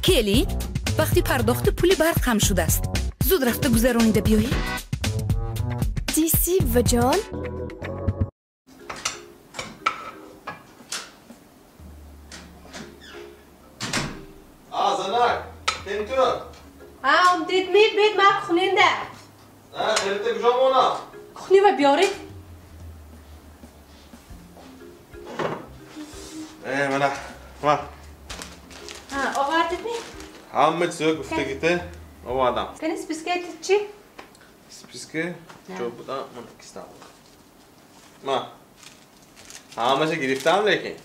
Келин, вақти пардохти пули барқ ҳам шудааст. Зуд рафта гузаронида биёед. Диси, буваҷон? А, занак, тенту. А, омдид ми, бед ма кухнинда. А, хелите куҷо монам? Кухнива биёред. Э, мана, ма. А, овардид ми? Ҳама чизо гуфтагите овардам. Кани спискаи чӣ? Списка ҷо буда, мана кистам. Ма. Ҳамаша гирифтам лекин.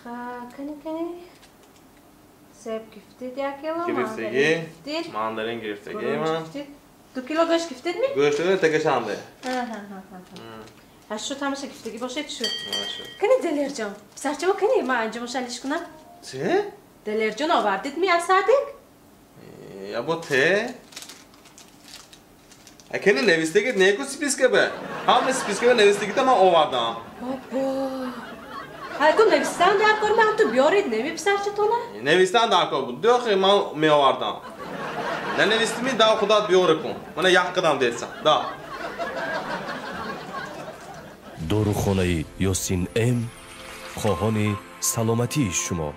Ха, кани кани. Себ гирифтид як кило, Гирифтагӣ, мандарин гирифтагӣ ман. 2 кило гӯшт гирифтид ми? Гӯшт тагашанде. Ҳа, шуд, ҳамаша гирифтагӣ бошед, шуд. Шуд. Кани Далерҷон, писарчамо кани, ман анҷомоша алиш кунам? Чӣ? Далерҷон овардид ми аз садик? Ябо те? Акени навистагит неку списка бе. Ҳама списка бе навистагита ман овардам. Бобо. Ҳайку навистан дар кор, ман ту биёред неми писарчатона? Навистан дар кор буд. Дохи ман меовардам. Нанавистими да худат биёре кун. Мана як қадам дедсам. Да. Дорухонаи Ёсин М хоҳони саломатии шумо.